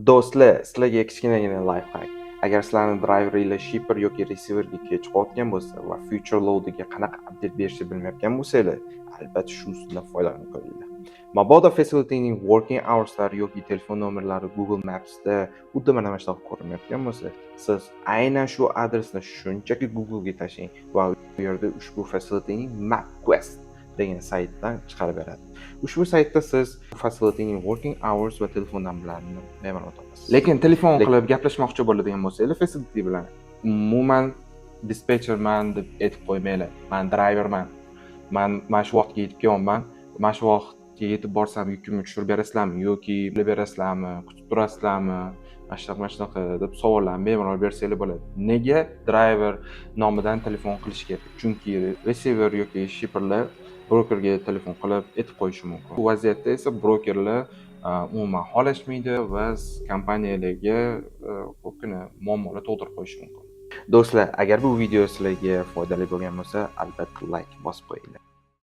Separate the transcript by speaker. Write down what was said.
Speaker 1: Do'stlar, sizlarga kichkinagina лайфхак. Agar sizlarni driveringlar shipper yoki receiverga kech qolayotgan bo'lsa va future loadiga qanaqa update berishni bilmayotgan bo'lsanglar, albatta shu usuldan foydalanib ko'ringlar. Mabodo facilityning working hourslari yoki telefon nomerlari Google Mapsda xuddi mana shunaqa ko'rinmayotgan bo'lsa, siz aynan shu adresni shunchaki Googlega tashlang va u yerda ushbu facilityning MapQuest degan saytdan chiqarib beradi. Ushbu saytda siz facilityning working hours va telefon nomerlarini bemalol topasiz. Lekin telefon qilib gaplashmoqchi bo'ladigan bo'lsanglar facility bilan, umuman dispetcherman deb aytib qo'ymanglar. "Man driverman. Man mana shu vaqtga yetib kelyapman. Mana shu vaqtga yetib borsam, yukimni tushirib berasizlarmi yoki berasizlarmi, kutib turasizlarmi?" Mana shunaqa, mana shunaqa deb savollarni bemalol bersanglar bo'ladi. Nega driver nomidan telefon qilish kerak? Chunki receiver yoki shipperlar brokerga telefon qilib aytib qo'yishi mumkin. Bu vaziyatda esa brokerlar umuman xohlashmaydi va kompaniyalarga ko'pgina muammolar tug'dirib qo'yishi mumkin. Do'stlar, agar bu video sizlarga foydali bo'lgan bo'lsa, albatta like bosib qo'yinglar.